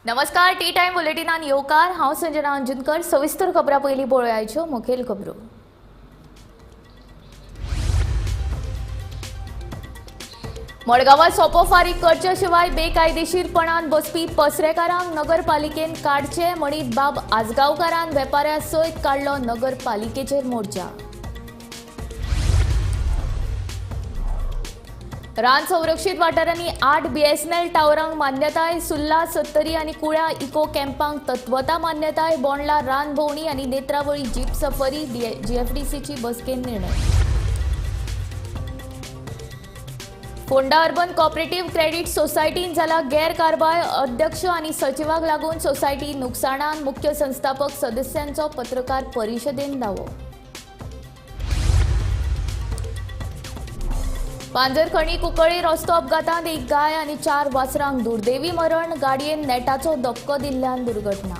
नमस्कार, T time बुलेटिनान येवकार. हांव संजना अंजुनकर. सविस्तर खबरां पयलीं पळोवयाच्यो मुखेल खबरो. मडगांवां सोपो फारीक करचे शिवाय बेकायदेशीरपणान बसपी पसरेकारांक नगरपालिकेन काडचे म्हणीत बाब आजगांवकारान वेपाऱ्या सयत काडलो नगरपालिकेचेर मोर्चा. रान संरक्षित वाठारांनी 8 बीएसएनएल टावरांक मान्यताय. सुर्ला, सत्तरी आनी कुळ्या इको कॅम्पांक तत्वता मान्यताय. बोंडला रान भोंवणी आनी नेत्रावळी जीप सफरी जीएफडीसीची बसकेन निर्णय. फोंडा अर्बन कॉपरेटिव्ह क्रेडिट सोसायटीन जाला गैरकारभार. अध्यक्ष आनी सचिवाक लागून सोसायटी नुकसाणान. मुख्य संस्थापक सदस्यांचो पत्रकार परिशदेन दावो. पांजरखणी कुंकळी रस्तो अपघातांत एक गाय आनी 4 वासरांक दुर्दैवी मरण. गाडयेन नेटाचो धपको दिल्ल्यान दुर्घटना.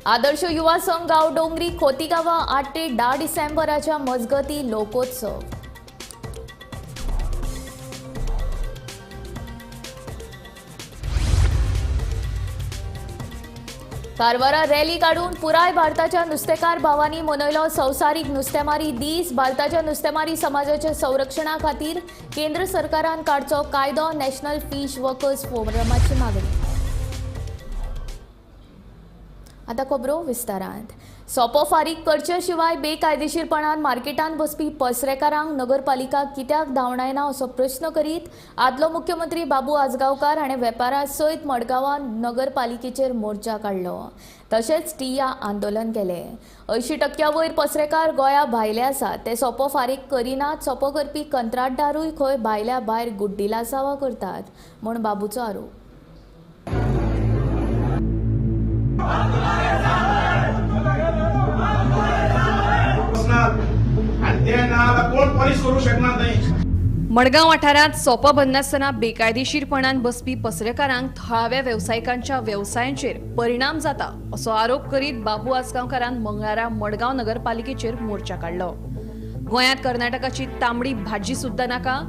आदर्श युवा संघ गांव डोंगरी खोतीगांवा 8 ते 10 डिसेंबराच्या मजगती लोकोत्सव. कारवारा रॅली काडून पुराय भारताच्या नुस्तेकार भावांनी मनयलो संवसारीक नुस्तेमारी दीस. भारताच्या नुस्तेमारी समाजाच्या संरक्षणा खातीर केंद्र सरकारान काडचो कायदो. नॅशनल फिश वर्कर्स फोरमाची मागणी. आतां खबरो विस्तारांत. सोपो फारीक करचे शिवाय बेकायदेशीरपणान मार्केटांत बसपी पसरेकारांक नगरपालिका कित्याक धांवडायना असो प्रश्न करीत आदलो मुख्यमंत्री बाबू आजगांवकार हाणें वेपारा सयत मडगांवां नगरपालिकेचेर मोर्चा काडलो. तशेंच टिया आंदोलन केलें. 80% वयर पसरेकार गोंया भायले आसात. ते सोपो फारीक करिनात. सोपो करपी कंत्राटदारूय खंय भायल्या भायर गुड्डिलासांवां करतात म्हूण बाबूचो आरोप. मडगांव वाठारांत सोपो भरनासतना बेकायदेशीरपणान बसपी पसरेकारांक थळाव्या वेवसायिकांच्या वेवसायांचेर परिणाम जाता असो आरोप करीत बाबू आजगांवकारान मंगळारा मडगांव नगरपालिकेचेर मोर्चा काडलो. गोंयांत कर्नाटकाची तांबडी भाजी सुद्दां नाका,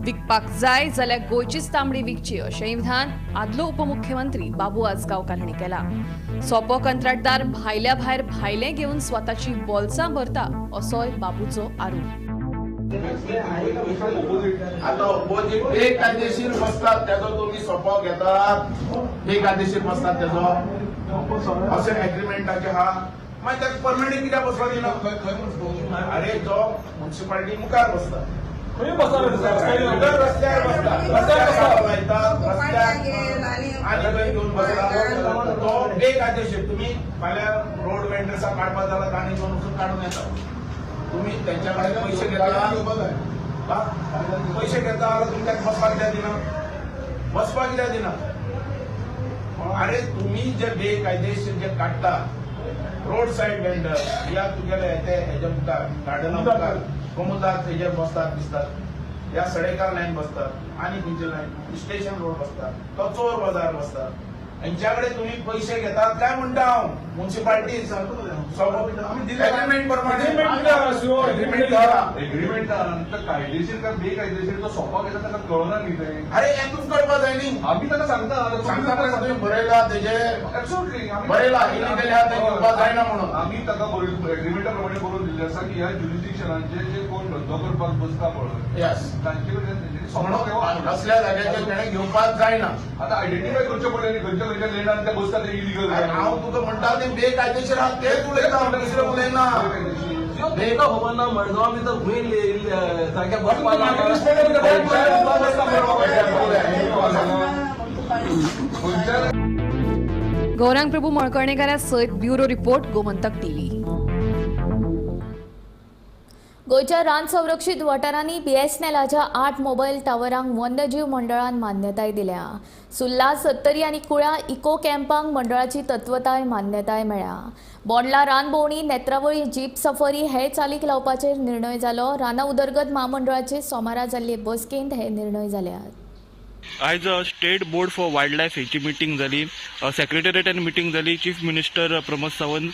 विकपाक जाय जाल्यार गोंयचीच तांबडी विकची अशेंय विधान आदलो उपमुख्यमंत्री बाबू आजगांवकार हांणी केला. सोपो कंत्राटदार भायल्या भायर भायले घेवन स्वताची बोल्सां भरता असोय बाबूचो आरोप. आता ओपोजिट बेकायदेशीर बसतात त्याचो तुम्ही सोपो घेतात, बेकायदेशीर बसतात त्याचो अशें एग्रीमेंटाचे हा मागीर ताका परमनंट कित्याक बसपा दिना? अरे जो म्युन्सिपालिटी मुखार बसता, रस्त्यार बसता, रस्त्यार लायता, रस्त्यार आनी खंय घेवन बसता तो बेकायदेशीर. तुमी फाल्यां रोड वेंडर्साक काडपा जाल्यार तांणी घेवन वचून काडून येता. तुम्ही त्यांच्याकडे पैसे घेता, पैसे घेता जाल्यार तुमी ताका बसपाक कित्याक दिना? बसपाक कित्याक दिना? अरे तुम्ही जे बेकायदेशीर जे काडटा रोड सायड वेंडर या तुगेले ते हेज्या मुखार गार्डना मुखार कोमुदार हेजेर बसतात दिसतात, या सडेकार लायन बसतात आनी खंयचे लायन स्टेशन रोड बसतात, तो चोर बाजार बसतात. हेंच्याकडे तुम्ही पैसे घेतात काय म्हणटा हांव? म्युन्सिपालिटी एग्रीमेंट प्रमाणे एग्रीमेंट कायदेशीर काय बेकायदेशीर तो सोपा घेता ताका कळना न्ही तें. अरे हें तुमकां कळपा जाय न्ही. आमी ताका सांगता सांगता तुमी बरयला तेजे, एब्सोल्युटली बरयला इलिगल आहा तें घेवपा जायना म्हणून. आमी ताका एग्रीमेंटा प्रमाणे बरोवन दिल्लें आसा की ह्या ज्युरिस्डिक्शनाचेर जे कोण धंदो करपाक बसता पळय येस तांचे कडल्यान तेंच्यांनी सोपो घेवप असल्या जाग्याचेर तेणें घेवपाक जायना. आतां आयडेंटिफाय करचें पडलें न्ही खंयच्या खंयच्या लेणान ते बसता ते इलिगल. हांव तुका म्हणटा ते बेकायदेशीर आहा तेच उलयता, दुसरें उलयना. तुमकां खबर ना मडगांव भितर खंय सारक्या बसपाक. गौरांग प्रभू मळकर्णेकारा सयत ब्युरो रिपोर्ट, गोमंतक टीव्ही. गोंयच्या रान संरक्षित वाठारांनी बीएसएनएलाच्या 8 मोबायल टावरांक वन्यजीव मंडळान मान्यताय दिल्या. सुर्ला, सत्तरी आनी कुळ्या इको कॅम्पांक मंडळाची तत्वताय मान्यताय मेळ्ळ्या. बोंडला रान भोंवणी, नेत्रावळी जीप सफरी हे चालीक लावपाचेर निर्णय जालो. रानां उदरगत म्हामंडळाचे सोमारा जाल्ले बसकेंत हे निर्णय जाल्यात. आयज state board for wild life हेची मिटींग जाली, सेक्रेटरिएटान मिटींग जाली. Chief minister Pramod Sawant,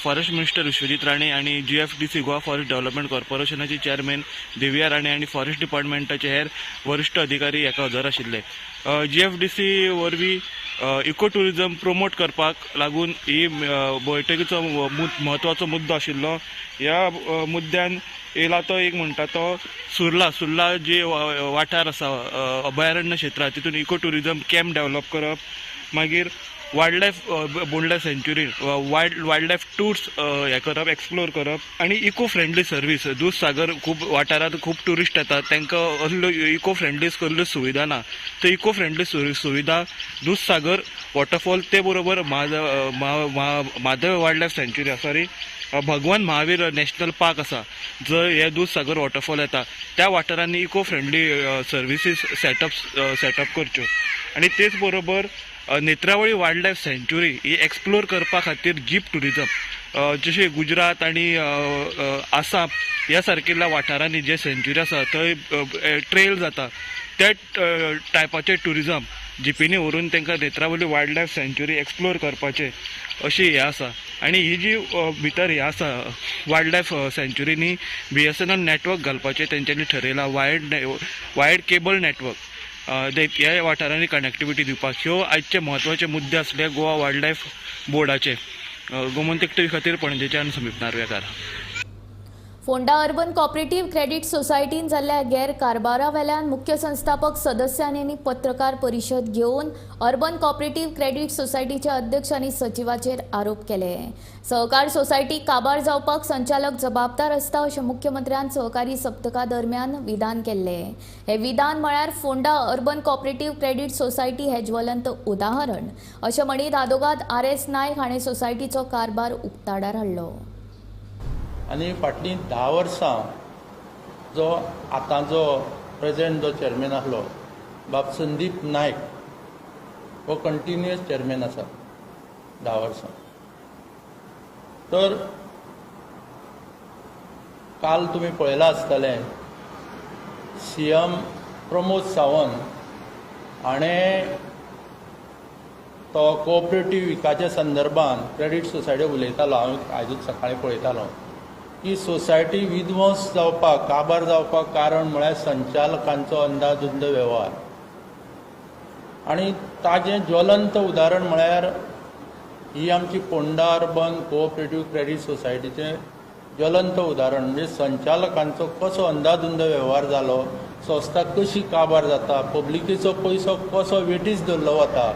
forest minister Vishwajit Rane आनी GFDC Goa forest development कॉर्पोरेशनाचे चेअरमॅन देविया राणे आनी फॉरेस्ट डिपार्टमेंटाचे हेर वरिश्ठ अधिकारी हाका हजर आशिल्ले. GFDC वरवीं इको ट्युरिजम प्रमोट करपाक लागून ही बैठकीचो म्हत्वाचो मुद्दो आशिल्लो. ह्या मुद्द्यान येयला तो एक म्हणटा तो सुर्ला जे वाठार आसा अभयारण्य क्षेत्रांत तितून इको ट्युरिजम कॅम्प डेव्हलप करप, मागीर wild life Bondla sanctuary wild life tours हें करप, एक्सप्लोर करप आनी इको फ्रेंडली सर्वीस. दूदसागर खूब वाठारांत खूब ट्युरिस्ट येतात, तांकां असल्यो इको फ्रेंडली कसल्यो सुविधा ना, तर इको फ्रेंडली सुविधा दूदसागर वॉटरफॉल ते बरोबर Madhav wild life sanctuary, sorry Bhagwan Mahavir national park आसा, जंय हे दूदसागर वॉटरफॉल येता त्या वाठारांनी इको फ्रेंडली सर्विसीस सेटअप करच्यो. आनी तेच बरोबर नेत्रावळी वायल्ड लायफ सँच्युरी ही एक्सप्लोर करपा खातीर जीप ट्युरिजम जशें गुजरात आनी आसाम ह्या सारकिल्ल्या वाठारांनी जे सँच्युरी आसा थंय ट्रेल जाता त्या टायपाचे ट्युरिजम जिपींनी व्हरून तांकां Netravali wild life sanctuary explore करपाचें अशी हें आसा. आनी ही जी भितर हें आसा वायल्ड लायफ सँच्युरींनी BSNL network घालपाचें तेंच्यांनी ठरयलां, वायर्ड केबल नॅटवर्क ह्या वाठारांनी कनेक्टिविटी दिवपाक. ह्यो आयचे म्हत्वाचे मुद्दे आसले गोवा वायल्ड लायफ बोर्डाचे. गोमंतक टीव्ही खातीर पणजेच्यान Sameep Narvekar. Ponda urban cooperative credit सोसायटीन जाल्ल्या गैरकारभारावेल्यान मुख्य संस्थापक सदस्यांनी पत्रकार परिशद घेवन अर्बन कॉपरेटिव्ह क्रेडीट सोसायटीचे अध्यक्ष आनी सचिवाचेर आरोप केले. सहकार सोसायटी काबार जावपाक संचालक जबाबदार आसता अशें मुख्यमंत्र्यान सहकारी सप्तका दरम्यान विधान केल्लें. हें विधान म्हळ्यार Ponda urban cooperative credit society हें ज्वलंत उदाहरण अशें म्हणीत आदोगाद RS Naik हाणें सोसायटीचो कारभार उक्ताडार हाडलो. आनी फाटलीं 10 वर्सां जो आतांचो प्रेजेंट जो चेअरमॅन आसलो बाब संदीप नायक हो कंटिन्युअस चेअरमॅन आसा 10 वर्सां. तर काल तुमी पळयलां आसतलें CM Pramod Sawant हाणें तो कोऑपरेटीव विकाच्या संदर्भान क्रेडीट सोसायटी उलयतालो. हांव आयजूच सकाळीं पळयतालो की सोसायटी विध्वंस जावपाक, काबार जावपाक कारण म्हळ्यार संचालकांचो अंदाधुंद वेव्हार. आनी ताजें ज्वलंत उदाहरण म्हळ्यार ही आमची पोंडा अर्बन कोऑपरेटीव क्रेडीट सोसायटीचें ज्वलंत उदाहरण. म्हणजे संचालकांचो कसो अंदाधुंद वेव्हार जालो, संस्था कशी काबार जाता, पब्लिकेचो पयसो कसो वेटीच धरलो वता,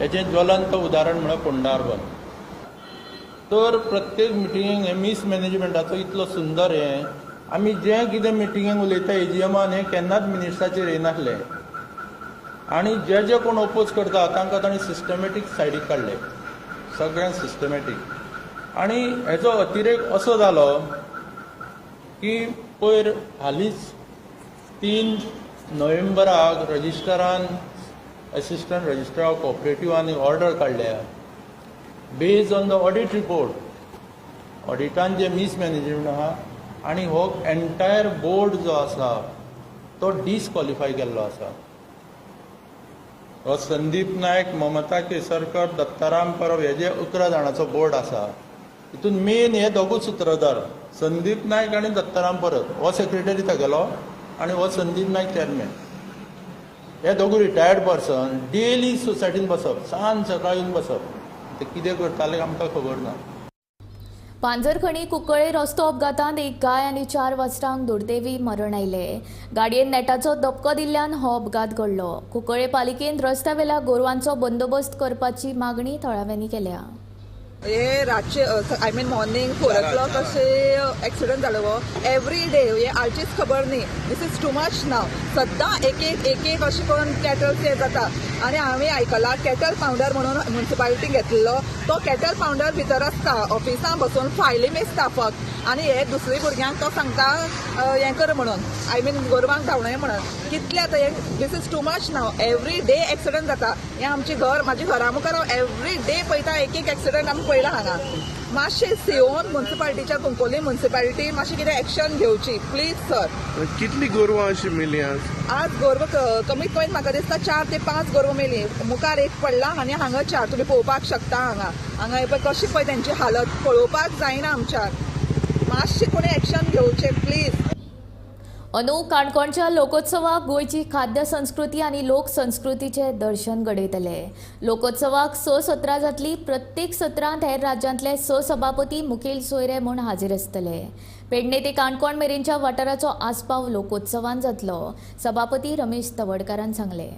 हेजें ज्वलंत उदाहरण म्हळ्यार पोंडा अर्बन. तर प्रत्येक मिटिंगेक हें मिसमॅनेजमेंटाचो इतलो सुंदर हें आमी जें कितें मिटिंगेक उलयता एजीएमान हें केन्नाच मिनिस्टराचेर येनासलें. आनी जे जे कोण ओपोज करता तांकां तांणी सिस्टमॅटीक सायडीक काडले, सगळ्यांक सिस्टमॅटीक. आनी हेचो अतिरेक असो जालो की पयर हालींच 3 नोव्हेंबराक रजिस्टरान एसिस्टंट रजिस्ट्रार ऑफ कॉपरेटिवान ऑर्डर काडल्या based on the audit report. ऑडिटान J mismanagement आहा आनी हो एंटायर बोर्ड जो आसा तो डिसक्वॉलिफाय केल्लो आसा. हो संदीप नायक, ममता केसरकर, दत्ताराम परब हे जे 11 जाणांचो बोर्ड आसा हितून मेन हे दोगूच सुत्रधार संदीप नायक आनी दत्ताराम परब. हो सेक्रेटरी तागेलो आनी हो संदीप नायक चेअरमॅन. हे दोगूय रिटायर्ड पर्सन डेली सोसायटीन बसप, सांज सकाळी येवन बसप, ते कितें करताले आमकां खबर ना. पांजरखणी कुंकळे रस्तो अपघातांत एक गाय आनी 4 वासरांक दुर्दैवी मरण आयलें. गाडयेन नेटाचो धपको दिल्ल्यान हो अपघात घडलो. कुंकळे पालिकेन रस्त्यावेल्या गोरवांचो बंदोबस्त करपाची मागणी थळाव्यांनी केल्या. हे रातचे I mean morning 4 o'clock अशें एक्सिडंट जालो. हो एवरी डे हे आलचीच खबर न्ही. This is too much now. सद्दां एक एक एक एक अशें करून कॅटल्स हे जाता. आनी हांवें आयकलां कॅटल पावंडर म्हणून म्युनिसिपालिटीन घेतलेलो तो कॅटल पावंडर भितर आसता ऑफिसान बसून फायली मेजता फक्त. आनी हे दुसरे भुरग्यांक तो सांगता हें कर म्हणून, I mean गोरवांक धांवणय म्हणून. कितलें आतां हें this is too much now. Every day accident जाता. हें आमचें घर, म्हाज्या घरा मुखार हांव एवरी डे पळयता एक एक एक्सिडंट आमी पळयला हांगा. मातशें सिओन मुन्सिपालिटीच्या कुंकोली मुन्सिपालिटी मातशें कितें एक्शन घेवची प्लीज सर. कितली गोरवां अशी मेली आज? आज गोरवां कमीत कमी म्हाका दिसता 4 ते 5 गोरवां मेली. मुखार एक पडला आनी हांगा 4. तुमी पळोवपाक शकता हांगा हांगा पळय कशी पळय तेंची हालत पळोवपाक जायना आमच्यान. मातशें कोणी एक्शन घेवचें प्लीज. अंदू काणकोणच्या लोकोत्सवाक गोंयची खाद्य संस्कृती आनी लोकसंस्कृतीचें दर्शन घडयतले. लोकोत्सवाक 6 सत्रां जातली. प्रत्येक सत्रांत हेर राज्यांतले 6 सभापती मुखेल सोयरे म्हूण हाजीर आसतले. पेडणे ते काणकोण मेरेनच्या वाठाराचो आस्पाव लोकोत्सवान जातलो, सभापती रमेश तवडकारान सांगलें.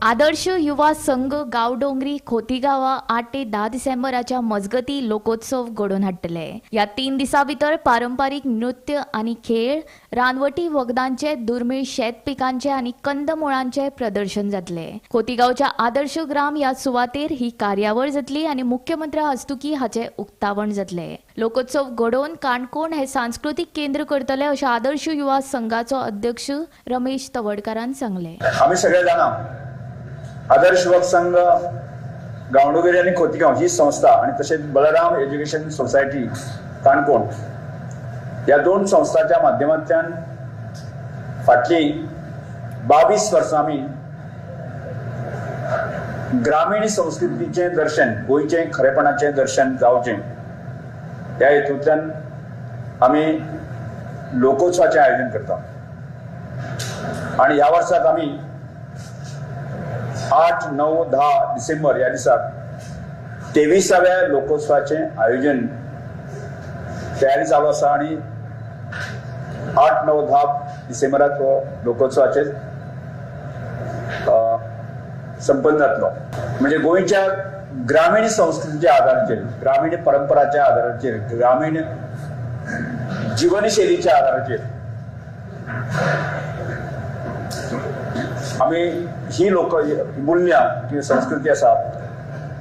आदर्श युवा संघ गांवडोंगरी खोतीगांवा 8 ते 10 डिसेंबराच्या मजगती लोकोत्सव घडोवन हाडटले. ह्या 3 दिसां भितर पारंपारीक नृत्य आनी खेळ, रानवटी वखदांचे, दुर्मीळ शेत पिकांचे आनी कंदमुळांचे प्रदर्शन जातले. खोतीगांवच्या आदर्श ग्राम ह्या सुवातेर ही कार्यावळ जातली आनी मुख्यमंत्र्या हस्तुकी हाचें उक्तावण जातलें. लोकोत्सव घडोवन काणकोण हे सांस्कृतीक केंद्र करतले अशें आदर्श युवा संघाचो अध्यक्ष रमेश तवडकारान सांगलें. आमी सगळे जाणा आदर्श युवक संघ गांवडोंगरी आनी खोतीगांव ही संस्था आनी तशेंच बलराम एज्युकेशन सोसायटी काणकोण ह्या 2 संस्थांच्या माध्यमांतल्यान फाटलीं 22 वर्सां आमी ग्रामीण संस्कृतीचें दर्शन, गोंयचें खरेपणाचें दर्शन जावचें ह्या हेतूंतल्यान आमी लोकोत्सवाचें आयोजन करता. आनी ह्या वर्साक आमी 8, 9, 10 डिसेंबर ह्या दिसाक 23व्या लोकोत्सवाचें आयोजन तयारी चालू आसा आनी 8, 9, 10 डिसेंबराक हो लोकोत्सवाचें संपन्न जातलो. म्हणजे गोंयच्या ग्रामीण संस्कृतीच्या आधाराचेर, ग्रामीण परंपराच्या आधाराचेर, ग्रामीण जीवनशैलीच्या आधाराचेर आमी ही लोक मूल्यां किंवा संस्कृती आसा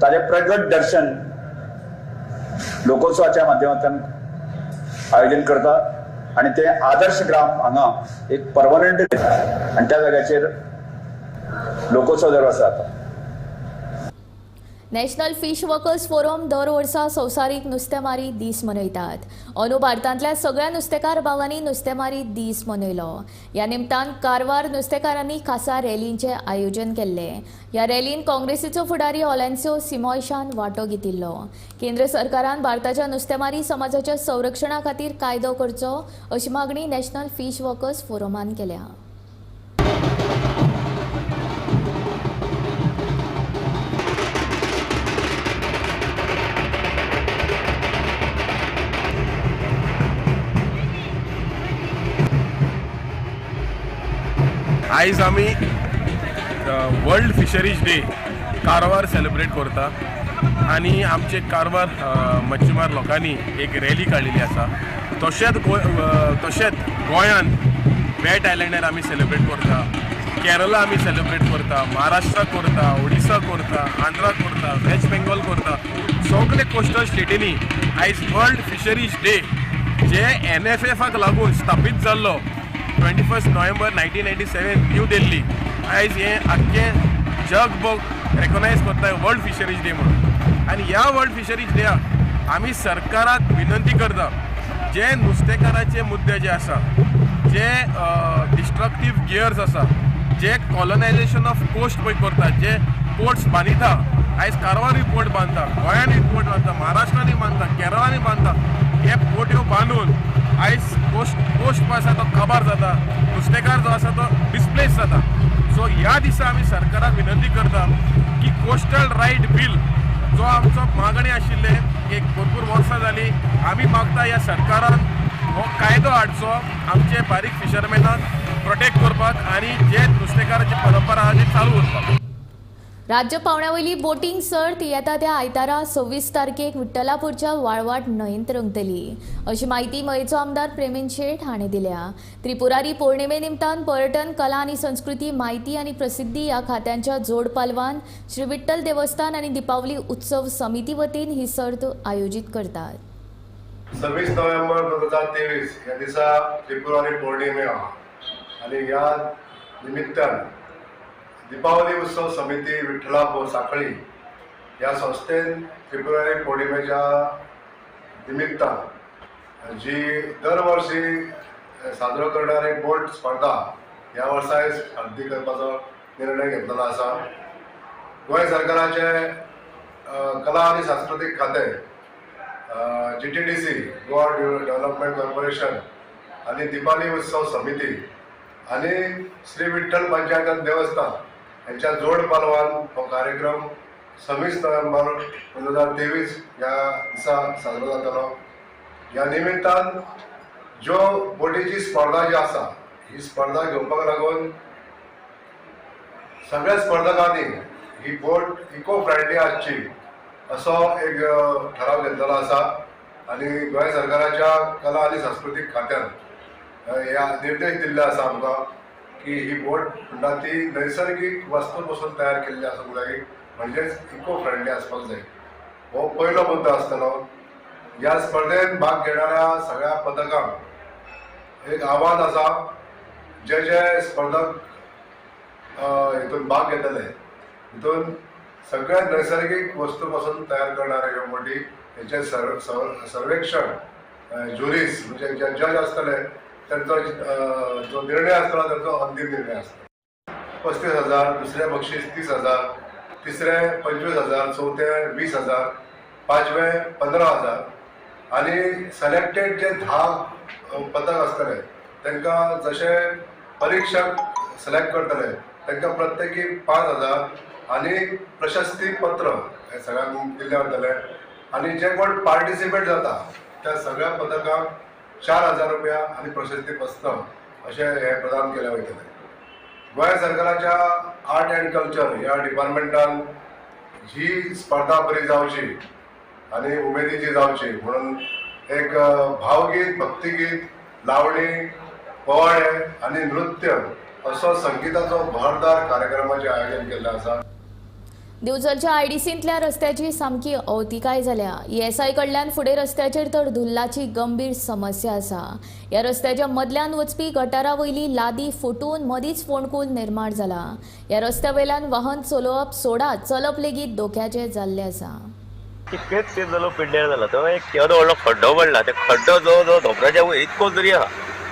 ताजें प्रगट दर्शन लोकोत्सवाच्या माध्यमांतल्यान आयोजन करता आनी ते आदर्श ग्राम हांगा एक परमनंट आनी त्या जाग्याचेर लोकोत्सव दर वर्सा जाता. नॅशनल फिश वर्कर्स फोरम दर वर्सा संवसारीक नुस्तेमारी दीस मनयतात. अंदू भारतांतल्या सगळ्या नुस्तेकार भावांनी नुस्तेमारी दीस मनयलो. ह्या निमतान कारवार नुस्तेकारांनी खासा रॅलींचें आयोजन केल्लें. ह्या रॅलीन काँग्रेसीचो फुडारी ऑलेन्सियो सिमॉयशान वांटो घेतिल्लो. केंद्र सरकारान भारताच्या नुस्तेमारी समाजाच्या संरक्षणा खातीर कायदो करचो अशी मागणी नॅशनल फिश वर्कर्स फोरमान केल्या. आयज आमी world fisheries day Karwar celebrate करता आनी आमचे कारवार मच्छीमार लोकांनी एक रॅली काडिल्ली आसा. तशेंच तशेंच गोंयांत वेट आयलँडार आमी सेलिब्रेट करता, केरला आमी सेलिब्रेट करता, महाराष्ट्रा करता, ओडिसा करता, आंध्रा करता, वेस्ट बेंगॉल करता. सगळे कोस्टल स्टेटींनी आयज वर्ल्ड फिशरीज डे जे NFFाक लागून स्थापीत जाल्लो 21 नोव्हेंबर 1997 न्यू दिल्ली, आयज हें आख्खें जगभर रेकॉग्नायज करता वर्ल्ड फिशरीज डे म्हणून. आनी ह्या वर्ल्ड फिशरीज डेयाक आमी सरकाराक विनंती करता जे नुस्तेकाराचे मुद्दे जे आसा, जे डिस्ट्रक्टीव गियर्स आसा, जे कॉलनायजेशन ऑफ कोस्ट पळय करता, जे पोर्ट्स बांदिता, आयज कारवारूय पोर्ट बांदता, गोंयांतूय पोर्ट बांदता, महाराष्ट्रानूय बांदता, केरळानूय बांदता, हे पोर्ट्यो बांदून आयज कोस्ट पळय आसा तो काबार जाता, नुस्तेकार जो आसा तो डिस्प्लेस जाता. सो ह्या दिसा आमी सरकाराक विनंती करता की कोस्टल रायट बील जो आमचो मागणी आशिल्ले एक भरपूर वर्सां जाली आमी मागता ह्या सरकारान हो कायदो हाडचो आमचे बारीक फिशरमॅनाक प्रोटेक्ट करपाक आनी जे नुस्तेकाराची परंपरा आहा ती चालू उरपाक. राज्य पावंड्यावयली बोटींग सर्त येता त्या आयतारा 26 तारखेक विठ्ठलापूरच्या वाळवाट न्हंयेंत रंगतली अशी माहिती मयेचो आमदार प्रेमेंद शेट हाणें दिल्या. त्रिपुरारी पौर्णिमे निमतान पर्यटन, कला आनी संस्कृती, माहिती आनी प्रसिद्धी ह्या खात्यांच्या जोड पालवान श्री विठ्ठल देवस्थान आनी दीपावली उत्सव समिती वतीन ही सर्त आयोजीत करतात. 26 नोव्हेंबर 2023 ह्या दिसा त्रिपुरारी पौर्णिमे आहा आनी ह्या निमित्तान दीपावली उत्सव समिती विठ्ठलापूर साखळी ह्या संस्थेन त्रिपुरारी पौर्णिमेच्या निमित्तान जी दरवर्षी साजरो करणारी बोट स्पर्धा ह्या वर्साय सादरी करपाचो निर्णय घेतलेलो आसा. गोंय सरकाराचे कला आनी सांस्कृतीक खातें, GTDC Goa development corporation आनी दिपावली उत्सव समिती आनी श्री विठ्ठल पंचायत देवस्थान यांच्या जोड पालवान हो कार्यक्रम 26 नोव्हेंबर 2023 ह्या दिसा साजरो जातलो. ह्या निमित्तान ज्यो बोटीची स्पर्धा जी आसा ही स्पर्धा घेवपाक लागून सगळ्या स्पर्धकांनी ही बोट इको फ्रेंडली आसची असो एक ठराव घेतलेलो आसा आनी गोंय सरकाराच्या कला आनी सांस्कृतीक खात्यान ह्या निर्देश दिल्ले आसा आमकां की ही बोट म्हणटा ती नैसर्गीक वस्तू पसून तयार केल्ली आसूंक जाय, म्हणजेच इको फ्रेंडली आसपाक जाय. हो पयलो मुद्दो आसतलो. ह्या स्पर्धेत भाग घेणाऱ्या सगळ्या पदकांक एक आव्हान आसा, जे जे स्पर्धक हितून भाग घेतले हितून सगळ्या नैसर्गिक वस्तू पासून तयार करणारे ह्यो बोटी हेचे सर्वेक्षण ज्युरीज म्हणजे जे जज आसतले तांचो जो निर्णय आसतलो तांचो अंतीम निर्णय आसतलो. 35,000, दुसरें बक्षीस 30,000, तिसरें 25,000, चवथें 20,000, पांचवें 15,000 आनी सिलेक्टेड जे 10 पदक आसतले तांकां जशे परीक्षक सिलेक्ट करतले तांकां प्रत्येकी 5,000 आनी प्रशस्ती पत्र हे सगळ्यांक दिल्लें वतलें. आनी जे कोण पार्टिसिपेट जाता त्या सगळ्या पदकांक 4,000 रुपया आनी प्रशस्ती पत्र अशें हें प्रदान केलें वयतलें. गोंय सरकाराच्या आर्ट एंड कल्चर ह्या डिपार्टमेंटान ही स्पर्धा बरी जावची आनी उमेदीची जावची म्हणून एक भावगीत, भक्तिगीत, लावणी, पोवाडे आनी नृत्य असो संगीताचो भरदार कार्यक्रमाचें आयोजन केल्लें आसा. दिवचलच्या आयडीसींतल्या रस्त्याची सामकी अवतिकाय जाल्या. ईएसआय कडल्यान फुडें रस्त्याचेर तर धुल्लाची गंभीर समस्या आसा. ह्या रस्त्याच्या मदल्यान वचपी गटारा वयली लादी फुटून मदींच फोंडकूल निर्माण जाला. ह्या रस्त्या वयल्यान वाहन चलोवप सोडा, चलप लेगीत धोक्याचें जाल्लें आसा. कितकेच तेप जालो पिड्ड्यार जाला. तो एक केदो व्हडलो खड्डो पडला, त्या खड्डो जो जो धोंपराच्या वयर इतको जरी आहा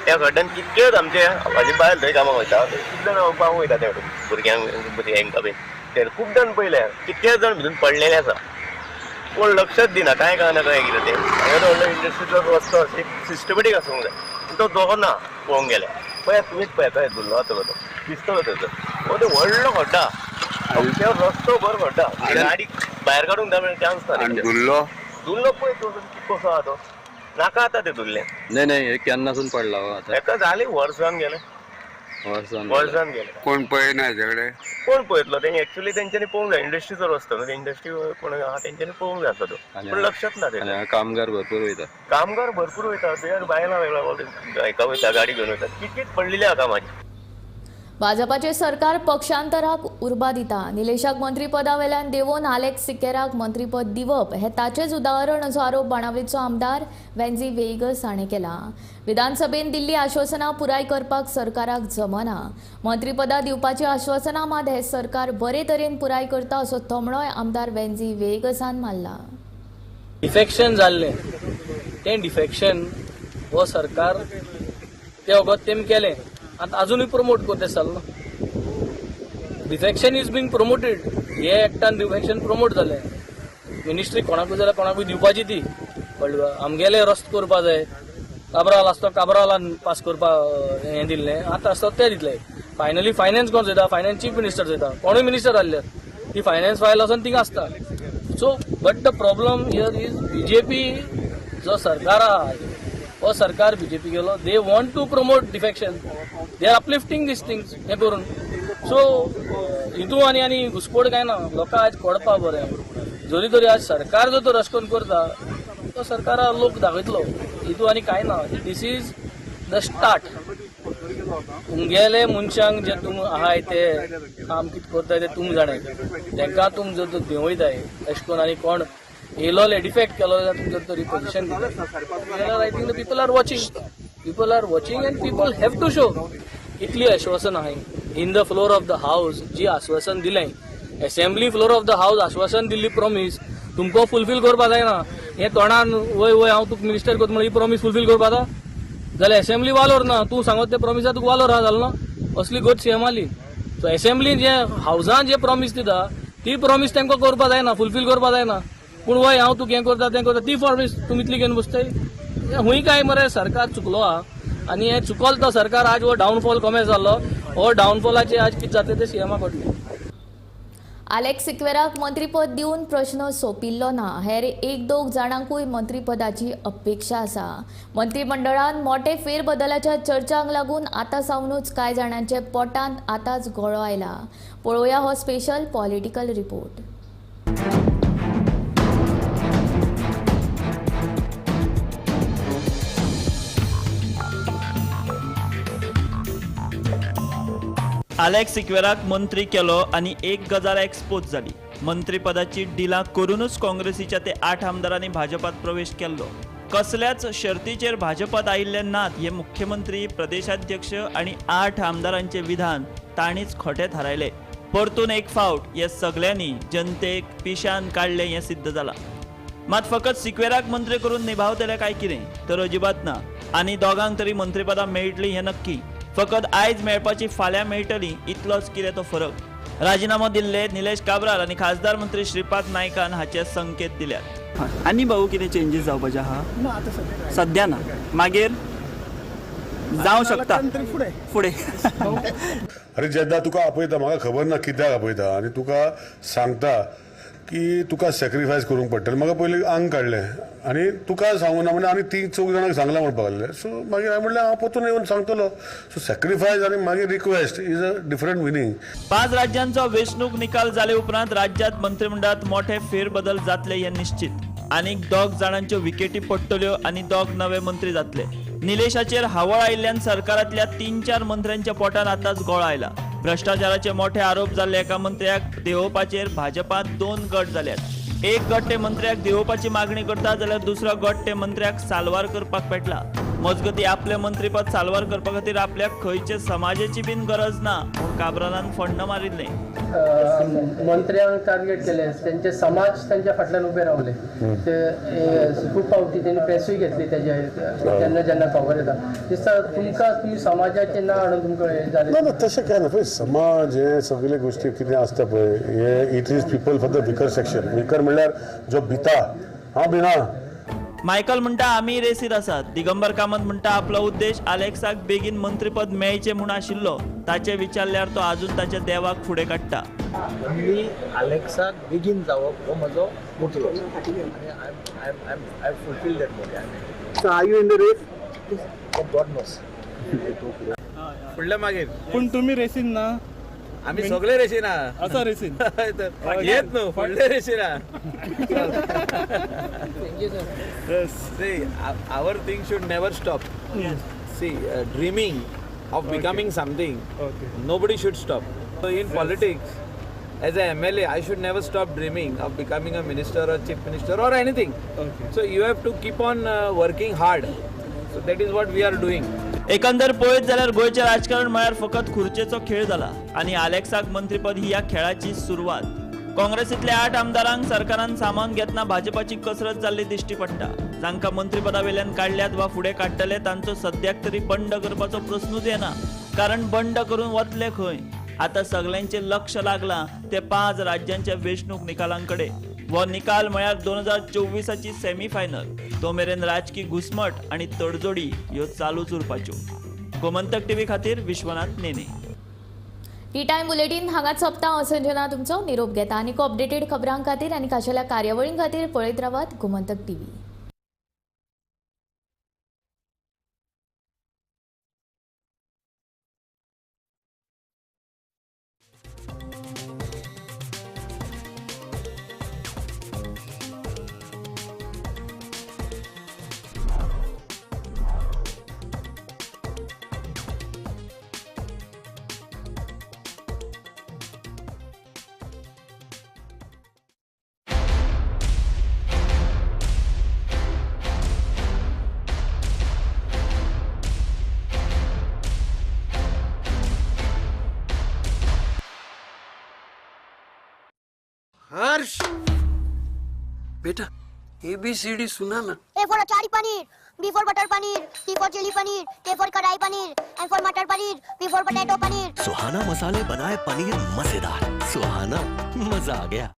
त्या खड्ड्यान कितकेच आमचे म्हाजी बायल थंय कामाक वयता, कितले जाण पावूंक वयता त्या भुरग्यांक भुरग्यांक बीन ते खूब जाण पयले कितके जाण भितून पडलेले आसा, कोण लक्षच दिना कांय कळना काय कितें तें. हांगा व्हडलो इंडस्ट्रीचो रस्तो एक सिस्टमॅटीक आसूंक जाय, पूण तो दोगो ना पळोवंक गेल्यार. पळयात तुमीच पळयात कशें धुल्लो जातलो तो दिसतलो थंयसर. हो तो व्हडलो खड्डा, रस्तो भर खड्डा, गाडी भायर काडूंक जाय चान्स ना. धुल्लो धुल्लो पळय तो कसो आहा तो, नाका आतां तें धुल्लें. नाही नाही, हे केन्नासून पडला आतां? हेका जालें वर्सान गेलें, वर्सान गेलें. कोण पळयना हेजे कोण पळयतलो तें? एक्चुअली तेंच्यांनी पळोवंक जाय, इंडस्ट्रीचो रस्तो न्हू, इंडस्ट्री कोण आहा तेंच्यांनी पळोवंक जाय आसलो तो, पूण लक्षात ना तें. कामगार भरपूर वयता, कामगार भरपूर वयता, बायलां वेगळा हेका वयता, गाडी घेवन वयता, कितकीच पडलेली आहा कामाची. भाजपाचे सरकार पक्षांतराक उर्बा दिता. निलेशाक मंत्रीपदा वेल्यान देवोवन आलेक्स सिकेराक मंत्रीपद दिवप हे ताचेच उदाहरण असो आरोप बाणावलीचो आमदार वेन्झी वेगस हाणें केला. विधानसभेन दिल्ली आश्वासनां पुराय करपाक सरकाराक जमना. मंत्रीपदां दिवपाची आश्वासनां मात हे सरकार बरे तरेन पुराय करता असो थोमणोय आमदार वेन्झी वेगसान मारला. डिफेक्शन जाल्लें तें डिफेक्शन हो सरकार ते वगत तेम केलें, आतां अजुनूय प्रमोट करता चल्लो. डिफेक्शन is being promoted, हे एक्टान डिफेक्शन प्रमोट जालें. मिनिस्ट्री कोणाकूय जाल्यार कोणाकूय दिवपाची ती कळ्ळें. आमगेले रस्तो करपा जाय, काब्राल आसतो काब्रालान पास करपा हें दिल्लें, आतां आसता तें दितलें. फायनली फायनान्स कोण चोयता? फायनान्स चीफ मिनिस्टर चोयता, कोणूय मिनिस्टर आहले ती फायनान्स फायल वचोन थिंगा आसता. So but the problem here is BJP जो सरकार आहा हो सरकार बीजेपी गेलो, they want to promote defection, they are uplifting these things हें करून. सो हितू आनी आनी घुसपोड काय ना, लोकांक आयज कळपा बरें. जरी तरी आज सरकार जर तो रस्कोन करता तो सरकारा लोक दाखयतलो, हितू आनी कांय ना. This is the start. तुमगेले मनशांक जे तुम आहाय ते काम कितें करताय ते तुम जाणाय, तांकां तुम जर देंवयताय अशें करून आनी कोण येयलोले डिफेक्ट केलो जाल्यार तुम जर तरी पोजिशन जाल्यार I think the people are watching, people are watching and people have to show. इतली आश्वासन आहाय in the floor of the house, जी आश्वासन दिलें assembly floor of the house आश्वासन दिल्ली प्रॉमीस तुमकां फुलफील करपा जायना. हें तोंडान वय वय हांव तुका मिनिस्टर करता म्हणून ही प्रॉमीस फुलफील करपा जाता जाल्यार एसेंब्ली वालोर ना. तूं सांगत ते प्रॉमिसा तुका वालोर आहा जालो ना. असली गत सीएम आली. सो एसेंब्लीन जे हावजान जे प्रॉमीस दिता ती प्रॉमीस तांकां करपा जायना, फुलफील करपा जायना. पूण वय हांव तुका हें करता तें करता ती प्रॉमीस तुमी इतली घेवन बसताय. हुंय काय मरे सरकार चुकलो आहा आनी हें चुकलो तो सरकार आज हो डावनफॉल कमे जाल्लो. हो डावनफॉलाचे आज कितें जातलें तें सीएमा कळटलें. आलेक्स सिक्वेराक मंत्रीपद दिवन प्रश्न सोंपिल्लो ना. हेर एक दोग जाणांकूय मंत्रीपदाची अपेक्षा आसा. मंत्रीमंडळान मोठे फेरबदलाच्या चर्चांक लागून आतां सावनूच कांय जाणांचे पोटांत आतांच गळो आयला. पळोवया हो स्पेशल पॉलिटिकल रिपोर्ट. आलेक्स सिक्वेराक मंत्री केलो आनी एक गजाल एक्सपोज जाली. मंत्रीपदाची डिलां करूनच काँग्रेसीच्या ते 8 आमदारांनी भाजपात प्रवेश केल्लो. कसल्याच शर्तीचेर भाजपात आयिल्ले नात हे मुख्यमंत्री, प्रदेशाध्यक्ष आनी 8 आमदारांचे विधान तांणीच खोटें थारायले. परतून एक फावट हे सगल्यांनी जनतेक पिशान काडलें हें सिद्ध जालां. मात फकत सिक्वेराक मंत्री करून निभावतले काय कितें तर अजिबात ना. आनी दोगांक तरी मंत्रीपदां मेळटलीं हें नक्की. फकत आयज मेळपाची फाल्यां मेळटली इतलोच कितें तो फरक. राजिनामो दिल्ले निलेश काब्राल आनी खासदार मंत्री श्रीपाद नायकान हाचे संकेत दिल्यात. आनी भाऊ कितें चेंजीस जावपाचे आहा सद्या ना, मागीर जावं शकता फुडें. अरे जेन्ना तुका आपयता म्हाका खबर ना कित्याक आपयता आनी तुका सांगता की तुका सॅक्रिफायस करूंक पडटलें. म्हाका पयलीं आंग काडलें आनी तुका सांगूना म्हणजे आनी 3 चौग जाणांक सांगलां म्हणपाक लागलें. सो मागीर हांवें म्हणलें हांव परतून येवन सांगतलो. सो सॅक्रिफायस आनी मागीर request is a different meaning. 5 राज्यांचो वेंचणूक निकाल जाले उपरांत राज्यांत मंत्रिमंडळांत मोठे फेरबदल जातले हें निश्चित. आनीक 2 जाणांच्यो विकेटी पडटल्यो आनी 2 नवे मंत्री जातले. निलेशाचेर हावळ आयिल्ल्यान सरकारांतल्या 3-4 मंत्र्यांच्या पोटांत आतांच गोळो आयला. भ्रष्टाचाराचे मोठे आरोप जाल्ले एका मंत्र्याक देंवोवपाचेर भाजपांत 2 गट जाल्यात. एक गट ते मंत्र्याक देंवोवपाची मागणी करता जाल्यार दुसरो गट ते मंत्र्याक साल्वार करपाक पेटला. मजगती आपलें मंत्रीपद साल्वार करपा खातीर आपल्याक खंयचे समाजाची बीन गरज ना म्हूण काब्रालान फण्ण मारिल्लें. मंत्र्यांक टार्गेट केले, त्यांचे समाज त्यांच्या फाटल्यान उबे रावले. ते खूब फावटी त्यांनी प्रेसूय घेतली त्याच्या जेन्ना जेन्ना खबर येता दिसता तुमकां तुमी समाजाचें नांव हाडून तुमकां हें जालें ना. तशें काय ना. पळय समाज हे सगळे गोश्टी कितें आसता पळय हे it is people for the weaker section. Weaker म्हणल्यार जो भिता हांव भिना. मायकल म्हणटा आमी रेसीर आसात. दिगंबर कामत म्हणटा आपलो उद्देश आलेक्साक बेगीन मंत्रीपद मेळचें म्हूण आशिल्लो. ताचें विचारल्यार तो आजून ताच्या देवाक फुडें काडटा. ओन्ली आलेक्साक बेगीन जावप हो म्हजो मोटिव आनी I fulfil that motive. So are you in the race? God knows. फुडल्या मागीर पूण तुमी रेसीन ना? आमी सगळे रेसीन आसा. रेसीन येत न्हू फुडले रेसीन. See, our thing should never stop. Yes. See, dreaming of becoming something, nobody should stop. So in politics, as a MLA, I should never stop dreaming of becoming a minister or chief minister or anything. So you have to keep on working hard. So that is what we are doing. एकंदर पळयत जाल्यार गोंयचें राजकारण म्हळ्यार फकत खुर्चेचो खेळ जाला आनी आलेक्साक मंत्रीपद ही ह्या खेळाची सुरवात. काँग्रेसींतल्या 8 आमदारांक सरकारान सामान घेतना भाजपाची कसरत जाल्ली दिश्टी पडटा. जांकां मंत्रीपदा वेल्यान काडल्यात वा फुडें काडटले तांचो सद्याक तरी बंड करपाचो प्रस्नूच येना, कारण बंड करून वतले खंय. आतां सगल्यांचें लक्ष लागलां ते 5 राज्यांच्या वेंचणूक निकालांकडे. हो निकाल म्हळ्यार 2024ची सेमीफायनल. तो मेरेन राजकी घुसमट आनी तडजोडी ह्यो चालूच उरपाच्यो. गोमंतक टीव्ही खातीर विश्वनाथ नेने. टी टायम बुलेटीन हांगाच सोंपता. हांव संजना तुमचो निरोप घेता. आनीक अपडेटेड खबरां खातीर आनी खाशेल्या कार्यावळीं खातीर पळयत रावात गोमंतक टीव्ही. हर्ष, बेटा एबीसीडी सुना ना। A for achari paneer, B for butter paneer, C for chilli paneer, K for kadai paneer, M for matar paneer, P for potato paneer. Suhana मसाले बनाए पनीर मजेदार। सुहाना, मजा आ गया।